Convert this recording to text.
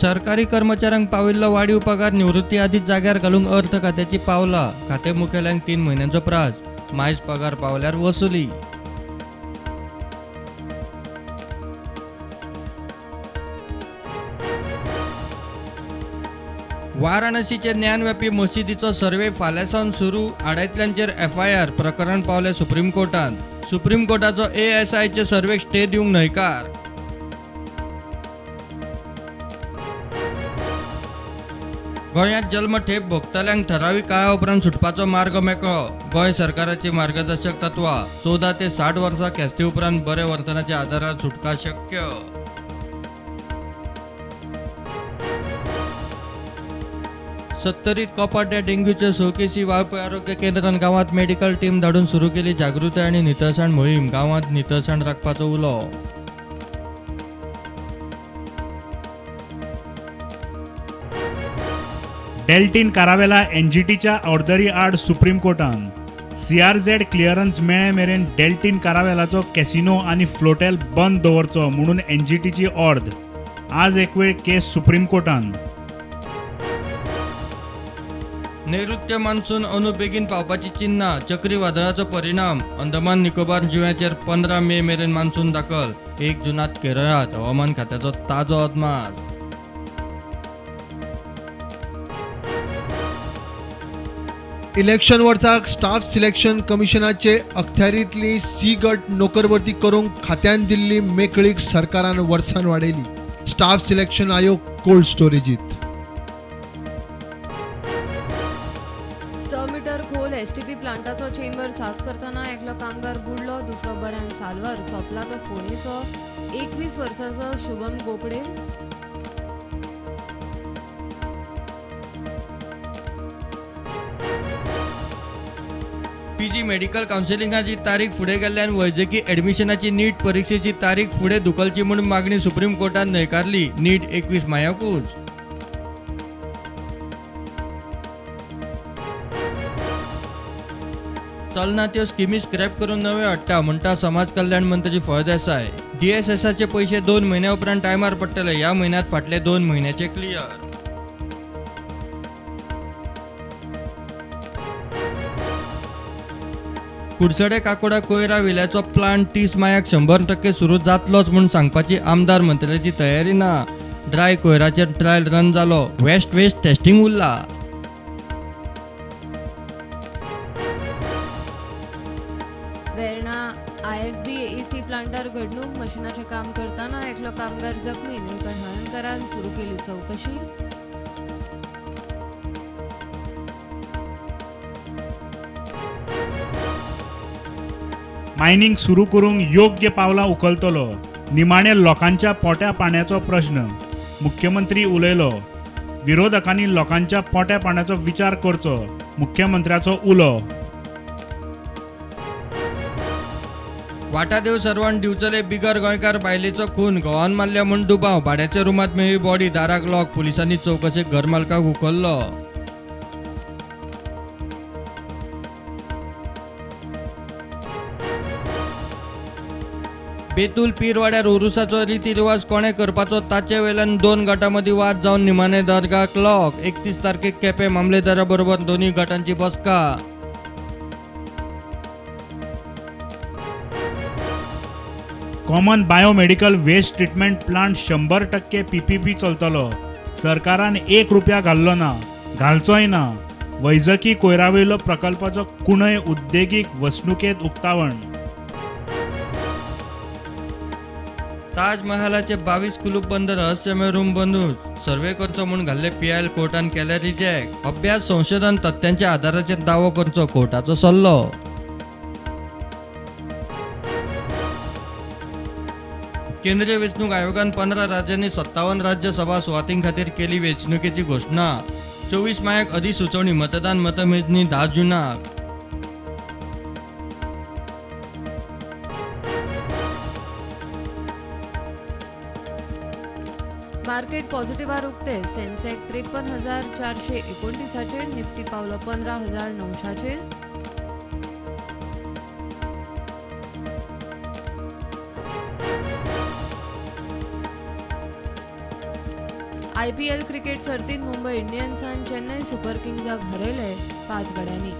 सरकारी कर्मचाऱ्यांक पाविल्लो वाडीव पगार निवृत्ती आदींच जाग्यार घालूंक अर्थ खात्याची पावलां. खातें मुखेल्यांक 3 म्हयन्यांचो प्राज. मायज पगार पावल्यार वसुली. वाराणसीचे ज्ञानव्यापी मशिदीचो सर्वे फाल्यां सावन सुरू. आडायतल्यांचेर एफआयआर. प्रकरण पावलें सुप्रीम कोर्टांत. सुप्रीम कोर्टाचो एएसआयचे सर्वेक स्टे दिवंक न्हयकार. गोंयांत जल्मठेप भोगतल्यांक ठरावीक काळा उपरांत सुटपाचो मार्ग मेकळो. गोंय सरकाराची मार्गदर्शक तत्वां. 14 ते 60 वर्सां ख्यास्ती उपरांत बरे वर्तनाच्या आदारार सुटका शक्य. सत्तरीत कोपाड्या डेंग्यूचे 6 केसी. वाळपय आरोग्य केंद्रान गांवांत मेडिकल टीम धाडून सुरू केली जागृताय आनी नितळसाण मोहीम. गांवांत नितळसाण राखपाचो उलो. डेल्टीन कारावेला एनजीटीच्या ऑर्डरी आड सुप्रीम कोर्टान सीआरझेड क्लिअरन्स मेळे मेरेन डेल्टीन कारावेलाचो कॅसिनो आनी फ्लोटेल बंद दवरचो म्हणून एनजीटीची ऑर्द. आज एक वेळ केस सुप्रीम कोर्टान. नैऋत्य मान्सून अंदू बेगीन पावपाची चिन्हां. चक्रीवादळाचो परिणाम. अंदमान निकोबार जुंव्याचेर 15 मे मेरेन मान्सून दाखल. 1 जूनात केरळांत. हवामान खात्याचो ताजो अदमास. इलेक्शन वर्साक स्टाफ सिलेक्शन कमिशनाचे अखत्यारींतली सी गट नोकर भरती करूंक खात्यान दिल्ली मेकळीक सरकारान वर्सान वाडयली. स्टाफ सिलेक्शन आयोग कोल्ड स्टोरेजीत. 6 मीटर खोल एसटीपी प्लांटाचो चेंबर साफ करतना एकलो कामगार बुडलो, दुसरो बऱ्यान साल्वार. सोंपला तो फोंडेचो 21 वर्सांचो शुभम गोपडे. पीजी मेडिकल कावन्सिलिंगाची तारीख फुडें गेल्ल्यान वैजकी एडमिशनाची नीट परिक्षेची तारीख फुडें धुकलची म्हूण मागणी सुप्रीम कोर्टान न्हयकारली. नीट 21 मायाकूच. चलना त्यो स्किमी स्क्रॅप करून नव्यो हाडटा म्हणटा समाज कल्याण मंत्री फळदेसाय. डीएसएसाचे पयशे 2 म्हयन्या उपरांत टायमार पडटले. ह्या म्हयन्यांत फाटले 2 म्हयन्याचे क्लियर. कुडचडे काकोडा कोयरा विल्याचो प्लांट 30 मायाक 100% सुरू जातलोच म्हूण सांगपाची आमदार मंत्र्याची तयारी ना. ड्राय कोयराचेर ट्रायल रन जालो. वेस्ट वेस्ट टेस्टिंग उरला. वेर्णा आयएफबी एसी प्लांटार घडणूक. मशिनाचें काम करतना एकलो कामगार जखमी. निळकंठ हळर्णकारान सुरू केली चवकशी. मायनिंग सुरू करूंक योग्य पावलां उखलतलो. निमाणे लोकांच्या पोट्या पाण्याचो प्रश्न. मुख्यमंत्री उलयलो. विरोधकांनी लोकांच्या पोट्या पाण्याचो विचार करचो. मुख्यमंत्र्याचो उलो. वाटादेव सर्वण दिवचले बिगर गोंयकार बायलेचो खून. घोवान मारल्या म्हूण दुबाव. भाड्याच्या रुमांत मेळ्ळी बॉडी. दाराक लॉक. पुलिसांनी चवकशेक घर मालकाक उखल्लो. बेतूल पीरवाड्यार उरुसाचो रितीरिवाज कोणें करपाचो ताचे वेल्यान 2 गटां मदीं वाद जावन निमाणे दर्गाक लॉक. 31 तारखेक केपें मामलेदारा बरोबर दोनूय गटांची बसका. Common biomedical waste treatment plant 100% PPP चलतलो. सरकारान 1 रुपया घाल्लो ना, घालचोय ना. वैजकी कोयरावयलो प्रकल्पाचो कुणय उद्देगीक वसणुकेंत उक्तावण. ताजमहालाचे 22 कुलूप बंद रहस्यमय रूम बंदूच. सर्वे करचो म्हूण घाल्ले पीआयएल कोर्टान केले रिजेक्ट. अभ्यास संशोधन तथ्यांच्या आदाराचेर दावो करचो कोर्टाचो सल्लो. केंद्रीय वेंचणूक आयोगान 15 राज्यांनी 57 राज्यसभा सुवातीं खातीर केली वेंचणुकेची घोशणा. 24 मायाक अधिसुचोवणी. मतदान मतमेजणी 10 जूनाक. मार्केट पॉझिटिव्हार उक्ते. सेन्सेक्स 53,429चेर, निफ्टी पावलो 15,900चेर. आयपीएल क्रिकेट सर्तीत मुंबय इंडियन्सान चेन्नय सुपर किंग्साक हरयले 5 गड्यांनी.